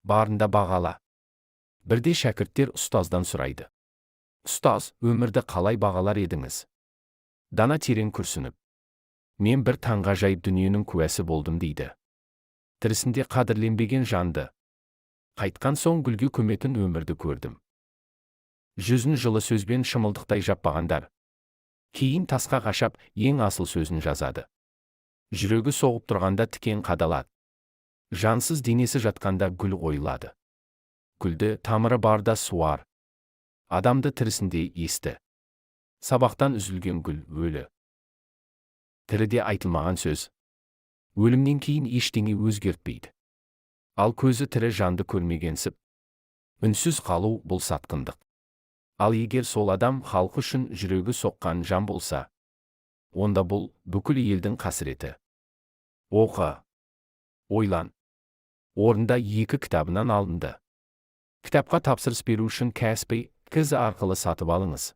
Барында бағала. Бірде шәкірттер ұстаздан сұрайды: «Ұстаз, өмірді қалай бағалар едіңіз?» Дана терең күрсініп: «Мен бір таңғажайып дүниенің куәсі болдым», – дейді. Тірісінде қадірленбеген жанды қайтқан соң гүлге көметін өмірді көрдім. Жүзін жылы сөзбен шымылдықтай жаппағандар кейін тасқа қашап, ең асыл сөзін жазады. Жүрегі соғып тұрғанда тікен қадалады. Жансыз денесі жатқанда гүл қойылады. Гүлді тамыры барда суар. Адамды тірісінде есті. Сабақтан үзілген гүл өлі. Тіріде айтылмаған сөз өлімнен кейін ештеңе өзгертпейді. Ал көзі тірі жанды көрмегенсіп, үнсіз қалу – бұл сатқындық. Ал егер сол адам халқы үшін жүрегі соққан жан болса, онда бұл – бүкіл елдің қасіреті. Оқы. Ойлан. Орында екі кітабынан алынды. Кітапқа тапсырыс беру үшін Kaspi kz арқылы сатып алыңыз.